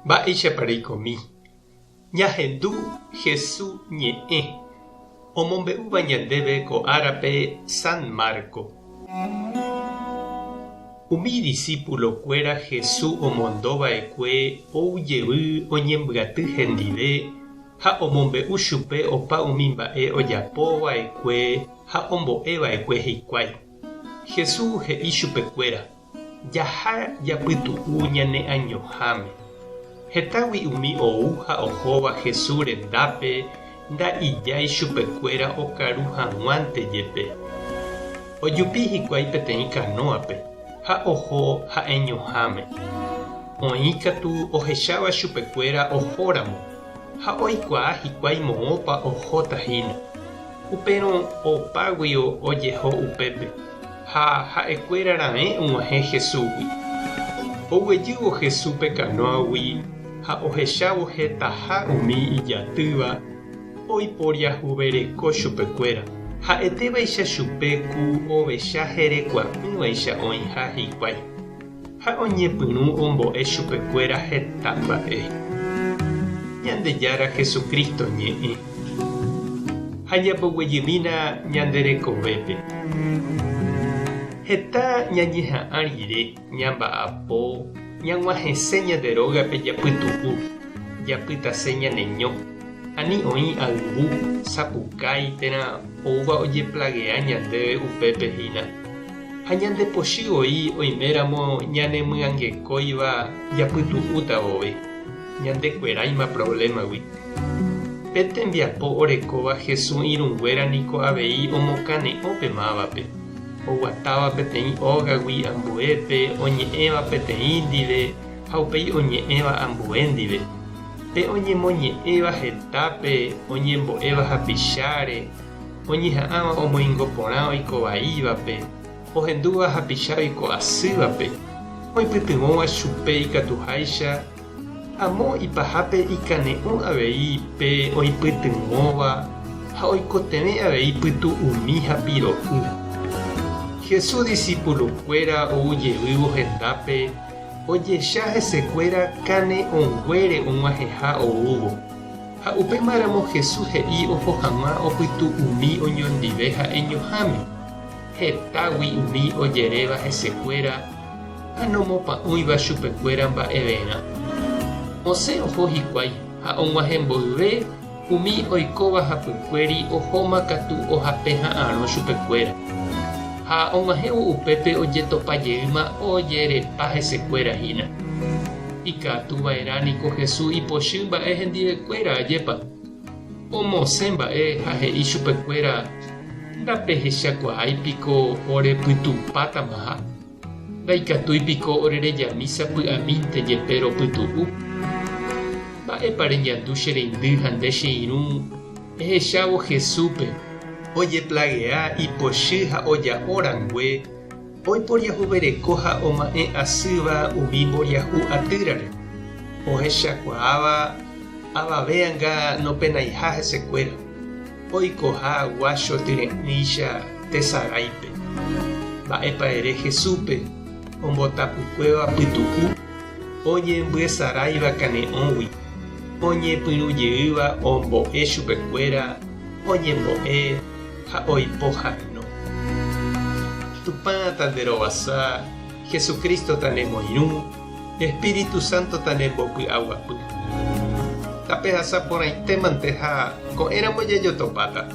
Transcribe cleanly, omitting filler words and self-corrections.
Mba'éichapa reikomi? Ñahendu Hesu ñe'ẽ omombe'úva ñandéve ko árape San Marco. Umi disípulo-kuéra Hesu omondo va'ekue ou jevy oñembyaty hendive ha omombe'u chupe opa umi mba'e ojapo va'ekue ha ombo'e va'ekue hikuái. Hesu he'i chupekuéra, Jaha japytu'u ñane añoháme. Hetágui umi ou ha ohóva Jesús rendápe nda'ijái chupekuéra okaru hag̃uánte jepe. Ojupi hikuái peteĩ kanóape ha oho ha'eñoháme. Oĩ katu ohecháva chupekuéra ohóramo ha oikuaa hikuái moõpa ohóta hína. Upérõ opáguio ojeho upépe, ha ha'ekuéra raẽ og̃uahẽ Jesúsgui. Oguejývo Jesús pe kanóagui ha ohechávo hetaha umi ijatýva, oiporiahuvereko chupekuéra, ha'etévaicha chupe ku ovecha herekua'ỹvaicha oĩha hikuái. Ha oñepyrũ ombo'e chupekuéra heta mba'e. Ñandejára Jesucristo ñe'ẽ. Ha ñamboguejymína ñande rekovépe. Heta ñañeha'ã rire ñamba'apo ñag̃uahẽse ñande rógape japytu'u, japytase ñane ño, ani oĩ ayvu, sapukái térã oúva ojeplagea ñandéve upépe hína. Ha ñande pochy voi oiméramo ñanemyangekóiva japytu'úta vove, ñandekueráima provlémagui. Pe tembiapo orekóva Jesús irũnguéra niko avei omokane'õ pe mávape, oguatáva peteĩ ógagui ambuépe, oñe'ẽva peteĩ ndive ha upéi oñe'ẽva ambue ndive. Pe oñemoñe'ẽva hetápe, oñembo'éva hapicháre, Oñeha'ãva omoingo porã oiko vaívape, ohendúva hapicha oiko asývape, oipytyvõva chupe ikatuháicha, amo ipahápe ikane'õ avei pe oipytyvõva ha oikotevẽ avei pytu'umi ha piro'y. Jesús disípulokuéra ou jevývo hendápe ojecha hesekuéra kane'õnguére og̃uahẽha oúvo. Ha upémaramo Jesús he'i oho hag̃ua opytu'umi oñondive ha'eñoháme, hetágui umi ojeréva hesekuéra ha nomopa'ũiva chupekuéra mba'everã. Osẽ oho hikuái ha og̃uahẽ mboyve umi oikóva hapykuéri ohóma katu ohape ha'arõ chupekuéra. Ha og̃uahẽvo upépe ojetopa jeýma ojerepa hesekuéra hína. Ikatu va'erã niko Jesús ipochy mba'e hendivekuéra, ajépa? Omosẽ mba'e ha he'i chupekuéra, Ndapehechakuaái piko orepytupátamaha? Ndaikatúi piko orerejami sapy'amínte jepe ropytu'u? Mba'épa reñandu che reindy ha nde che irũ ehechávo Jesúspe? Ojeplagea ipochy ha oja'o rangue Oiporiahuvereko ha oma'ẽ asýva umi mboriahu atýrare, ohechakuaáva avave anga nopenaiha hesekuéra, oikoha guácho tyre'ỹicha tesaráipe. Mba'épa ere Jesúspe ombotapykuéva pytu'u, oñembyesaráiva kane'õgui, oñepyrũjeýva ombo'e chupekuéra, oñembo'e ha oipohano. Tupã tanderovasa, Jesucristo tanemoirũ, Espíritu Santo tanembopy'aguapy. Tapehasa porãite mante ha ko'ẽramo jajotopáta.